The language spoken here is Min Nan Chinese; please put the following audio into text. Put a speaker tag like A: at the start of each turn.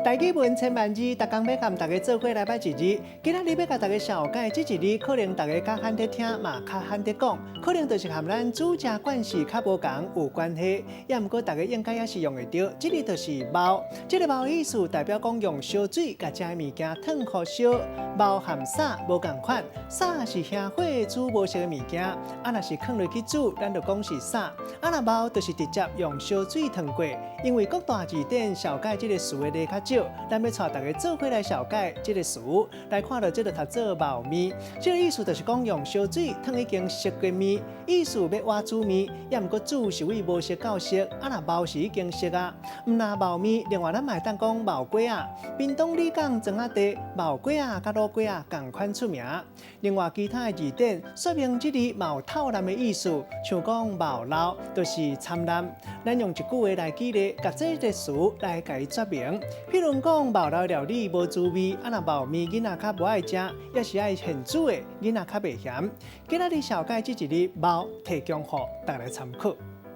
A: 台語文千萬字，逐工欲佮大家做伙來捌一字。今仔日欲共大家紹介這一字，可能大家較罕咧聽，嘛較罕咧講，可能就是和咱煮食慣勢較無仝有關係。也毋過大家應該也是用會著。這個就是冒，這個冒意思代表講用燒水共食的物件燙予燒。冒和啥無仝款，啥是興火煮無熟的物件，啊若是囥落去煮，咱就講是啥。啊若冒就是直接用燒水燙過。因為各大字典紹介這個詞的例較少，咱欲帶大家做伙來紹介這個詞，來看著這個讀做冒麵，這個意思就是講用燒水燙已經熟的麵，意思欲倚煮麵，也毋過煮是為無熟到熟，啊若冒是已經熟啊。毋但冒麵，另外咱嘛會當講冒粿仔，屏東里港莊仔地冒粿仔佮滷粿仔仝款出名。另外其他的字典說明這字嘛有透濫的意思，像講冒漏就是摻濫。咱用一句話來舉例，共這個詞來共伊說明。譬如講冒漏料理無滋味，啊若冒麵囡仔較無愛食，抑是愛現煮的囡仔較袂嫌。今仔日紹介這一字冒，提供予大家來參考。